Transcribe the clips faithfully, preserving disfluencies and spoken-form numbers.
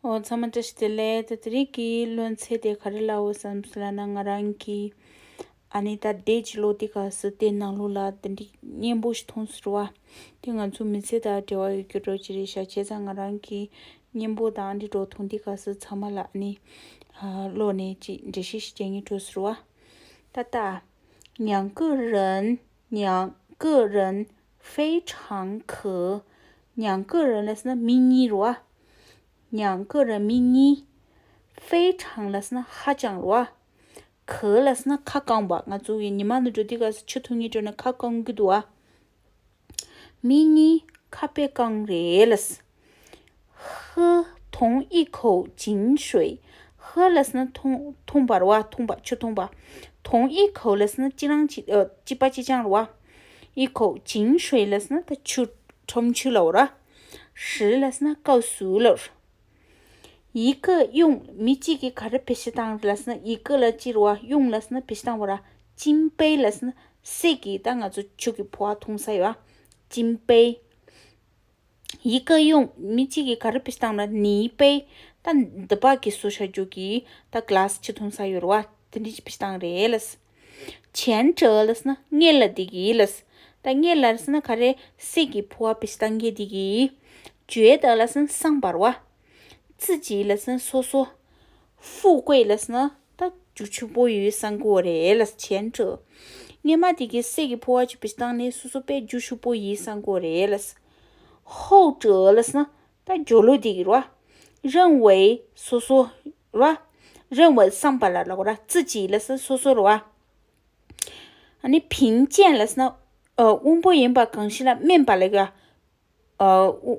ཨོ་ཚང་མ་བཀྲ་ཤིས་བདེ་ལེགས། ད་དེ་རིང་གི་སློབ་ཚན་དེ་ག་རེ་ལབ་ཡོད་བསམ་སོང་ལབ་ན། ང་རང་གིས་ཨ་ནི་ད་འདས་ཀྱི་ལོ་དེ་ག་སེ་དེ་ནང་ལོགས་ལ་དེ་འདྲའི་སྙན་པོ་ཞིག་མཐོང་སོང་བ། དེ་ང་ཚོ་མི་ཚེ་དང་འབྲེལ་བ་ཡོད་རྒྱུ་འདྲ་ཅིག་རེད་ཤག་བྱས་ཙང་ང་རང་གིས་སྙན་པོ་དང་འདི་འདྲ་མཐོང་དུས་ག་སེ་ཚང་མ་ལ་ཨ་ནི་ཨ་ཀློག་ནས་ཅིག་འགྲེལ་བཤད་ཞིག་རྒྱག་སྙིང་བྲོ་སོང་བ། ད་ད། 两个人 两个人 非常渴。 两个人 ལབ་སོང་ན་མི་གཉིས་རེད་བ། 两个人 མི་གཉིས། 非常 ལབ་སོང་ན་ཧ་ཅང་རེད་བ། 渴 ལབ་སོང་ན་ཁ་བསྐངས་པ། ང་ཚོ་གི་ཉི་མ་ནས་འགྲོ་དུས་སྐབས་སུ་ཆུ་འཐུང་གི་འགྲོ་ན་ཁ་བསྐང་གི་འདུག་བ། མི་གཉིས་ཁ་དཔེ་བསྐང་རེད་ལབ། 喝同一口井水。 喝 ལབ་སོང་ན་འཐུང་འཐུང་པ་རེད་བ། འཐུང་པ། ཆུ་འཐུང་པ། 同一口 ལབ་སོང་ན་གཅིག་རང་གཅིག་ཨ་གཅིག་པ་གཅིག་རྐྱང་རེད་བ། 一口井水 ལབ་སོང་ན་ད་ཆུ་ཁྲོམ་ཆུ་ལབ་པ་རེད། 时 ལབ་སོང་ན་སྐབས་སུ་ལབ་པ་རེད། 一个用 མི་གཅིག་གིས་ག་རེ་བེད་སྤྱོད་བཏང་ལབ་སོང་ན། 一个 ལབ་གཅིག་རེད་བ། 用 ལབ་སོང་ན་བེད་སྤྱོད་བཏང་བ་རེད། 金杯 ལབ་སོང་ན་སད་ཀྱི་ད་ང་ཚོ་ཆུ་གི་ཕོར་བ་འཐུང་ས་ཡོད་བ། 金杯། 一个用 མི་གཅིག་གིས་ག་རེ་བེད་སྤྱོད་བཏང་ལབ་ན། 泥杯། ད་འདི་པ་གི་བཟོ་བྱ་རྒྱུ་གི་ད་གི་ལཱ་སི་ཆུ་འཐུང་ས་ཡོད་རེད་བ། དེ་འདྲ་ཅིག་བེད་སྤྱོད་བཏང་རེད་ལབ། 前者 ལབ་སོང་ན་སྔོན་ལ་དེ་གི་ལབ། ད་སྔོན་ལ་ལབ་སོང་ན་ག་རེ། སད་ཀྱི་ཕོར་བ་བེད་སྤྱོད་བཏང་མཁན་དེ་གི། 觉得 ལབ་སོང་ན་བསམ་པ་རེད་བ། 自己 ལབ་སོང་ན་སོ་སོ། 富贵 ལབ་སོང་ན་ད་རྒྱུ་ཕྱུག་པོ་ཡིན་བསམ་གྱི་ཡོད་རེད་ལབ། 前者། སྔོན་མ་དེ་གི་སད་ཀྱི་ཕོར་བ་ཅིག་བེད་སྤྱོད་བཏང་ནས་སོ་སོ་དཔེ་རྒྱུ་ཕྱུག་པོ་ཡིན་བསམ་གྱི་ཡོད་རེད་ལབ། 后者 ལབ་སོང་ན་ད་སྦྱོར་ཀློག་དེ་གི་རེད་བ། 认为 སོ་སོ་རེད་བ། 认为 བསམ་པ་ལ་ལབ་པ་རེད། 自己 ལབ་སོང་ན་སོ་སོ་རེད་བ། ཨ་ནི་贫贱 ལབ་སོང་ན་ཨ་དབང་པོ་ཡིན་པ་གང་ཞིག་ལ་སྨན་པ་ལབ་ཀྱི་ཡ། ཨ་དབུ་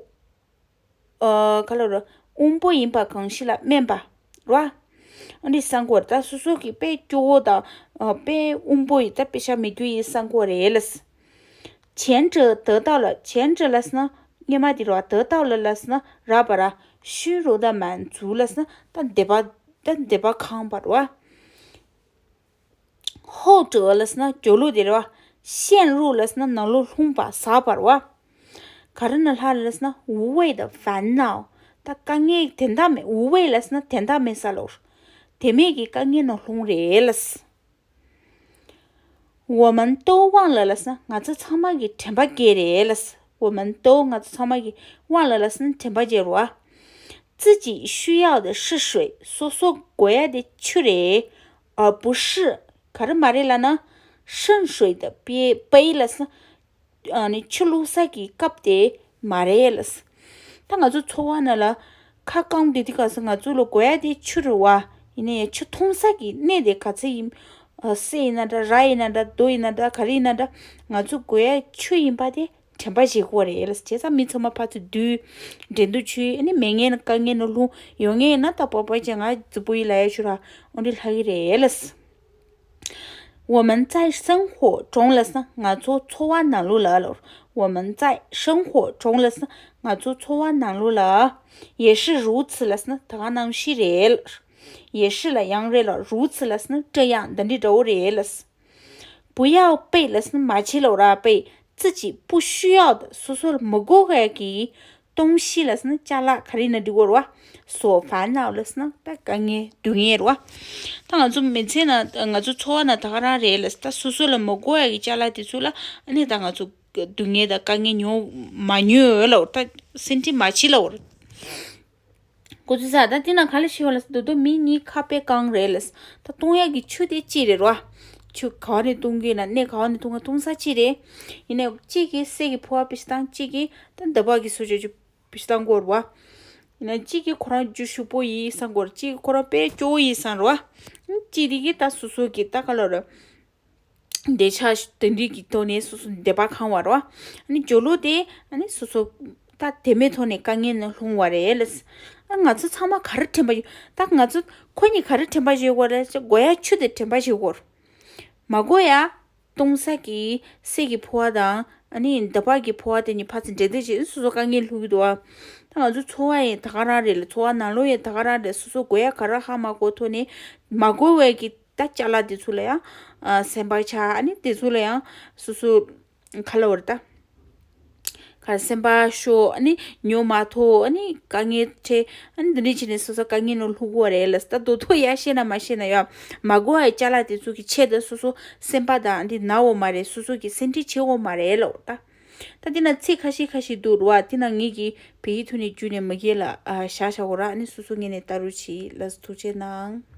ཨ་ག་ལབ་རེད། དབང་པོ་ཡིན་པ་གང་ཞིག་ལ་སྨན་པ་རེད་བ། ཨ་འདྲ་བསམ་གྱི་ཡོད་རེད། ད་སོ་སོ་གི་དཔེ་སྐྱོ་བོ་དང་ཨ་དཔེ་དབང་པོ་ཡི་ད་དཔེ་ཆ་མེད་རྒྱུ་ཡིན་བསམ་གྱི་ཡོད་རེད་ལབ། 前者得到了། 前者 ལབ་སོང་ན་སྔོན་མ་དེ་རེད་བ། 得到了 ལབ་སོང་ན་རག་པ་རེད། 虚荣的满足 ལབ་སོང་ན་ད་འདོད་པ་ད་འདོད་པ་ཁེངས་པ་རེད་བ། 后者 ལབ་སོང་ན་སྦྱོར་ཀློག་དེ་རེད་བ། 陷入 ལབ་སོང་ན་ནང་ལོགས་ལྷུང་བ། ཟགས་པ་རེད་བ། ག་རེ་ནང་ལྷུང་ལབ་སོང་ན། 无谓的烦恼། ད་དཀའ་ངལ་དོན་དག་མེད། 无谓 ལབ་སོང་ན་དོན་དག་མེད་ས་ལབ། དོན་མེད་ཀྱི་དཀའ་ངལ་ནང་ལྷུང་རེད་ལབ། 我们都忘了 ལབ་སོང་ན་ང་ཚོ་ཚང་མ་གི་དྲན་པ་བརྗེད་རེད་ལབ། 我们都 ང་ཚོ་ཚང་མ་གི། 忘了 ལབ་སོང་ན་དྲན་པ་བརྗེད་རེད་བ། 自己需要的是水། སོ་སོ་དགོས་ཡ་དེ་ཆུ་རེད། 而不是 ག་རེ་མ་རེད་ལབ་ན། 盛水的杯 杯 ལབ་སོང་ན་ཨ་ནི་ཆུ་བླུགས་ས་གི་ཀབ་དེ་མ་རེད་ལབ། ད་ང་ཚོ་འཚོ་བ་ནང་ལ་ཁ་བསྐང་དེ་དུས་སྐབས་སུ་ང་ཚོ་ལ་དགོས་ཡ་དེ་ཆུ་རེད་བ། ཡིན་ན་ཡང་ཆུ་འཐུང་ས་གི་གནས་དེ་ག་ཚོད་ཡིན། ཨ་སད་ཡིན་ན་འདྲ། ར་ཡིན་ན་འདྲ། རྡོ་ཡིན་ན་འདྲ། ག་རེ་ཡིན་ན་འདྲ། ང་ཚོ་དགོས་ཡ་ཆུ་ཡིན་པ་དེ་དྲན་པ་བརྗེད་དགོས་རེད་ལབ། བྱས་ཙང་མི་ཚང་མ་ཕར་ཚུར་སྡོད། འགྲན་བསྡུར་བྱོས། ཨ་ནི་མེད་མཁན་དཀའ་ངལ་ནང་ལྷུང་། ཡོད་མཁན་ན་ད་པགས་པ་བྱས་ང་རྫིག་པོ་ཡིན་ལབ་ཡ་ཆུ་ར་འོ་འདི་ལྷག་གི་རེད་ལབ། 我们在生活中 ལབ་སོང་ན་ང་ཚོ་འཚོ་བ་ནང་ལོགས་ལ་ལབ། 我们在生活中 ལབ་སོང་ན་ང་ཚོ་འཚོ་བ་ནང་ལོགས་ལ། 也是如此 ལབ་སོང་ན་ད་ག་ནང་བཞིན་རེད་ལབ། 也是 ལ་ཡང་རེད་ལབ། 如此 ལབ་སོང་ན་这样 འདི་འདྲའི་འདྲ་བོ་རེད་ལབ། 不要被 ལབ་སོང་ན་མ་བྱེད་ལབ་ར། 被 自己不需要的 སོ་སོ་ལ་མི་དགོས་ཡ་གི 东西 ལབ་སོང་ན་ཅ་ལག་ག་རེ་ཡིན་ན་འགྲིག་གི་རེད་བ། 所烦恼 ལབ་སོང་ན་ད་དཀའ་ངལ་སྡུག་བསྔལ་རེད་བ། ད་ང་ཚོ་མི་ཚེ་ནང་ང་ཚོ་འཚོ་བ་ནང་ད་ག་རང་རེད་ལབ། ད་སོ་སོ་ལ་མི་དགོས་ཡ་གི་ཅ་ལག་དེ་ཚོ་ལ་ཨ་ནི་ད་ང་ཚོ་སྡུག་བསྔལ་དང་དཀའ་ངལ་མྱོང་མ་མྱོང་ལབ། ད་སེམས་ཁྲལ་མ་བྱེད་ལབ། ཁོ་ཚོས་ད་དེ་ན་ག་ལ་ཤི་བ་ལ་ཟེར་དུས་མི་གཉིས་ཁ་དཔེ་བསྐང་རེད་ལ། ད་བཏུང་ཡག་གི་ཆུ་དེ་གཅིག་རེད་རོ། ཆུ་ག་བ་ནས་བཏུང་གི་ན་གནས་ག་བ་ནས་བཏུང་ག་བཏུང་ས་གཅིག་རེད། ཡིན་ནའི་གཅིག་གིས་གསེར་གྱི་ཕོར་བ་པི་ཤི་བཏང་གཅིག་གིས་ད་འདབ་བག་གི་སོ་ཆ་ཆུ་པི་ཤི་བཏང་གོ་རོ། ཡིན་ན་གཅིག་གིས་ཁོ་རང་རྒྱུ་ཕྱུག་པོ་ཡིན་བསམ་གོ་རོ། གཅིག་གིས་ཁོ་རང་དཔེ་སྐྱོ་བོ་ཡིན་བསམ་རོ། གཅིག་དེ་གིས་ད་སོ་སོ་གི་ད་ག་ལ་རོ། འདོད་ཆགས་དེ་འདྲའི་གི་ཐོག་ནས་སོ་སོ་འདོད་པ་ཁེངས་པ་རེད་བ། ཨ་ནི་སྦྱོར་ཀློག་དེ་ཨ་ནི་སོ་སོ་ད་དེ་མེད་ཐོག་ནས་དཀའ་ངལ་ནང་ལྷུང་བ་རེད་ལ། ཨ་ང་ཚོ་ཚང་མ་ག་རེ་དྲན་པ་ཡོད། ད་ང་ཚོ་ཁོ་གཉིས་ག་རེ་དྲན་པ་བྱེད་དགོས་རེད་ཟེར། དགོས་ཡ་ཆུ་དེ་དྲན་པ་བྱེད་དགོས་རེད། མ་དགོས་ཡ་བཏུང་ས་གི་གསེར་གྱི་ཕོར་བ་དང་ཨ་ནི་འདབ་བག་གི་ཕོར་བ་དེ་གཉིས་ཕར་ཚུར་འགྲན་བསྡུར་བྱེད་སོ་སོ་དཀའ་ངལ་ལྷུང་གི་འདུག་བ། ད་ང་ཚོ་འཚོ་བ་ཡང་ད་ག་རང་རེད་ལ། འཚོ་བ་ནང་ལོགས་ཡང་ད་ག་རང་རེད། སོ་སོ་དགོས་ཡ་ག་རེ་ཧ་མ་གོ་ཐོག་ནས་མ་དགོས་པའི་གི་ད་ཅ་ལག་དེ་ཚོ་ལ་ཡང་ཨ་སེམས་པ་ཆགས། ཨ་ནི་དེ་ཚོ་ལ་ཡང་སོ་སོ་ག་ལབ་དགོས་རེད་ད། ག་སེམས་པ་ཤོར། ཨ་ནི་ཉོ་མ་ཐུབ། ཨ་ནི་དཀའ་ངལ་འཕྲད། ཨ་ནི་འདི་འདྲ་བྱས་ནས་སོ་སོ་དཀའ་ངལ་ནང་ལྷུག་གོ་རེད་ལ། ད་དོ་ཐོ་ཡ་ཤེས་ན་མ་ཤེས་ན་ཡ་མ་གོ་བའི་ཅ་ལག་དེ་ཚོ་གི་ཆེད་དུ་སོ་སོ་སེམས་པ་དང་འདི་ན་འོ་མ་རེད། སོ་སོ་གི་སེམས་ཁྲལ་བྱེད་འོ་མ་རེད་ལ། ད་ད་དེ་ན་ཚིག་ཁ་ཤས་ཁ་ཤས་འདུག་ར་བ། དེ་ན་ངེད་ཀྱི་བལ་ཡུལ་ཐོག་ནས་བརྒྱུད་ནས་མ་གིས་ལ་ཨ་བཞག་བཞག་གོ་ར། ཨ་ནི་སོ་སོ་ངེད་ནས་ལྟ་རོགས་གྱིས་ལ། ཐུགས་རྗེ་གནང་།